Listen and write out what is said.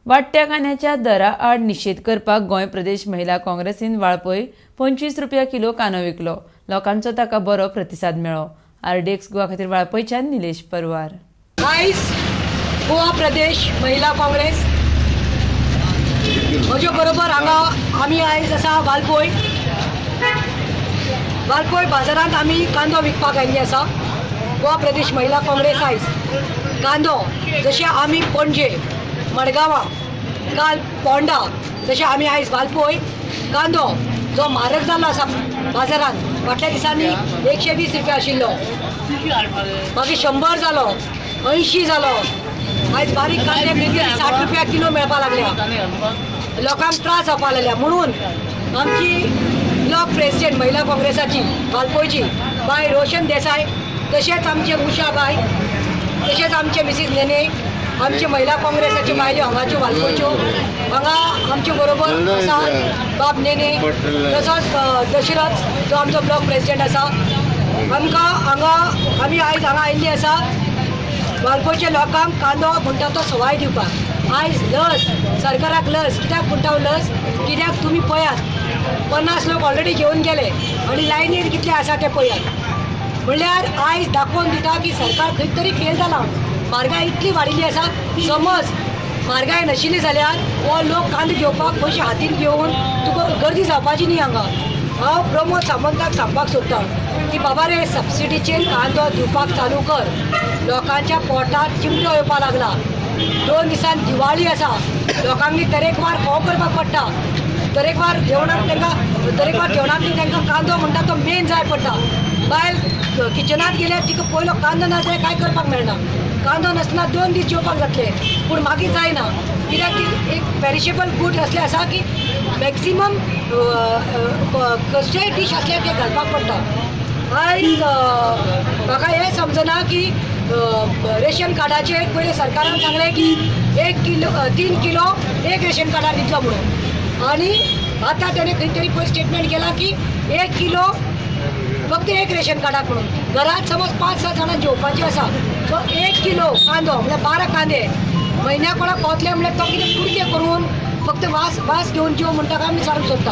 वाडट्या कांद्याच्या दरा आड निशेध करपाक गोंय प्रदेश महिला काँग्रेसीन वाळपय 25 रुपया किलो कांदो विकलो. लोकांचो ताका बरो प्रतिसाद मेळ्ळो. आरडीएक्स गोवा खातीर वाळपयच्यान निलेश परवार. आयज गोवा प्रदेश महिला काँग्रेस म्हज्या बरोबर हांगा आमी आयज आसा वाळपय. वाळपय बाजारांत आमी कांदो विकपाक आयिल्ली आसा. गोवा प्रदेश महिला काँग्रेस आयज कांदो जशें आमी पणजे, मडगांवां, काल पोंडा, जशें आमी आयज वाळपय कांदो जो म्हारग जाल्लो आसा बाजारांत, फाटल्या दिसांनी 120 रुपया आशिल्लो, मागीर 100 जालो, 80 जालो, आयज बारीक कांदे खंय 60 रुपया किलो मेळपाक लागल्या. लोकांक त्रास जावपाक लागल्या. म्हणून आमची ब्लॉक प्रेसिडेंट महिला काँग्रेसाची वाळपयची बाय रोशन देसाय, तशेंच आमचे उषा बाय, तशेंच आमचे मिसीस नेने, आमचे महिला काँग्रेसाच्यो बायल्यो हांगाच्यो वाळपयच्यो, हांगा आमचे बरोबर आसा बाब नेने, तसोच दशरथ जो आमचो ब्लॉक प्रेसिडेंट आसा. आमकां हांगा आमी आयज हांगा आयिल्ली आसा वाळपयच्या लोकांक कांदो म्हणटा तो सवाय दिवपाक. आयज लस सरकाराक लस कित्याक म्हणटा लस, कित्याक तुमी पळयात 50 लोक ऑलरेडी घेवन गेले आनी लायनीर कितले आसा ते पळयात. म्हणल्यार आयज दाखोवन दिता की सरकार खंय तरी फेल जाला. म्हारगाय इतली वाडिल्ली आसा, समज म्हारगाय नाशिल्ली जाल्यार हो लोक कांदो घेवपाक पयशे हातीन घेवन तुका गर्दी जावपाची न्ही. हांगा हांव प्रमोद सामंताक सांगपाक सोदतां की बाबा रे, सबसिडीचेर कांदो दिवपाक चालू कर. लोकांच्या पोटात चिमटो येवपाक लागला. 2 दिसान दिवाळी आसा, लोकांनी तरेकवार फोव करपाक पडटा, तरेकवार जेवणाक तांकां, तरेकवार जेवणांत तांकां कांदो म्हणटा तो मेन जाय पडटा. बायल किचनांत गेल्यार तिका पयलो कांदो ना जाल्यार कांय करपाक मेळना. कांदो नासतना 2 दीस जेवपाक जातले, पूण मागीर जायना. कित्याक ती एक पेरिशेबल गूड असलें आसा की मॅक्सिमम कसलेय डीश आसल्यार ते घालपाक पडटा. आयज म्हाका हें समजना की रेशन कार्डाचेर पयलीं सरकारान सांगलें की 1 किलो 3 किलो एक रेशन कार्डार दितलो म्हणून, आनी आतां तेणें खंय तरी पयर स्टेटमेंट केलां की 1 किलो फक्त एक रेशन कार्डाक म्हणून. घरांत समज 5-6 जाणां जेवपाची आसा, सो 1 किलो कांदो म्हळ्यार 12 कांदे म्हयन्याक कोणाक पावतले, म्हळ्यार तो कितें कुडके करून फक्त वास वास घेवन जेव म्हणटा काय आमी विचारूंक सोदता.